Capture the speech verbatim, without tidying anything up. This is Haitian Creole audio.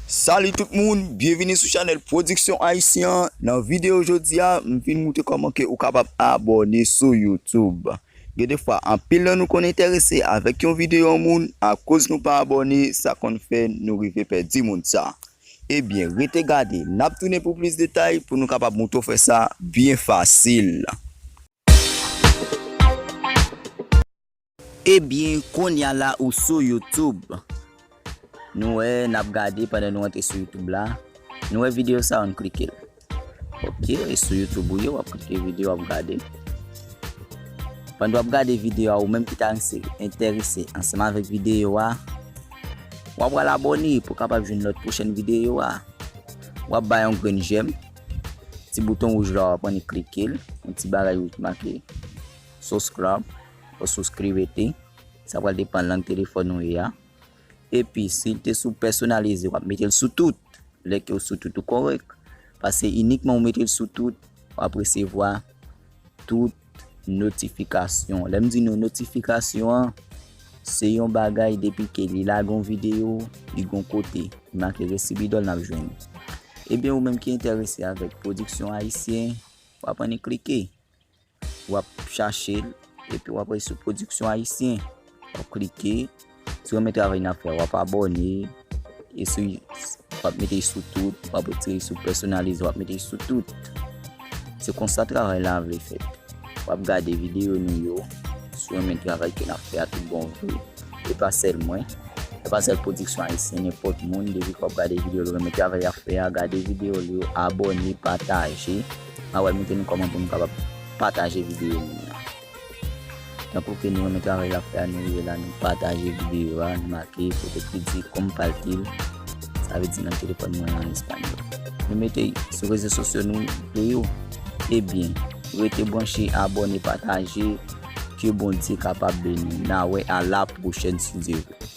Salut tout moun, byenvini sou chanèl Pwodiksyon Ayisyen an. Nan videyo jodi a, m vin moutre kòman ke ou kapab abòne sou YouTube. Gen defwa, anpil nan nou konn enterese avèk yon videyo yon moun, akoz nou pa abòne, sa konn fè nou rive pèdi moun sa. Ebyen, rete gade, n ap tounen pou plis detay pou nou kapab moutre w fè sa byen fasil. Ebyen, kounye a la ou sou YouTube. Nou wè, n ap gade pandan nou antre sou YouTube la. Nou wè videyo sa, ann klike l. Ok, e sou YouTube ou ye, w ap klike videyo, w ap gade. Pandan w ap gade videyo a, ou menm ki ta enterese ansanm avèk videyo a, w ap pral abòne pou w kapab jwenn lòt pwochèn videyo a. W ap bay yon grenn jèm. Ti bouton wouj la, w ap annik klike l. Yon ti bagay wouj ki make subscribe ou suscríbete. Sa pral depann lang telefòn ou ye a. Epi, si l te sou pèsonalize, w ap mete l sou tout. Lè ke w sou tout, ou kòrèk. Paske inikman ou mete l sou tout, w ap resevwa tout notifikasyon. Lè m di nou notifikasyon an, se yon bagay depi ke li lage yon videyo, li gon kote, li make Resibidòl n ap jwenn. Ebyen, ou menm ki enterese avèk pwodiksyon ayisyen, w ap annik klike. W ap chache l, epi w ap al sou pwodiksyon ayisyen. W ap klike. Si w renmen travay n ap fè a, w ap abòne. E si w ap mete sou tout, w ap retire sou pèsonalize, w ap mete sou tout. Se konsa travay la vle fèt. W ap gade videyo nou yo. Si w renmen travay ke n ap fè a tout bon vre. E pa sèl mwen. E pa sèl pwodiksyon ayisyen, nenpòt moun, depi ke w ap gade videyo l, ou renmen travay y ap fè a, gade videyo l yo, abòne, pataje. M a pral montre nou kòman pou nou kapab pataje videyo nou yo. Tankou ke nou renmen travay l ap fè a, nou rive la, nou pataje videyo a, nou make kote ki di compartir, sa vle di nan telefòn mwen an espanyòl. Nou mete sou rezo sosyo nou tou yo. Ebyen, rete branche, abòne, pataje, ke Bondye kapab beni w. N a wè a la pwochèn si Dye vle.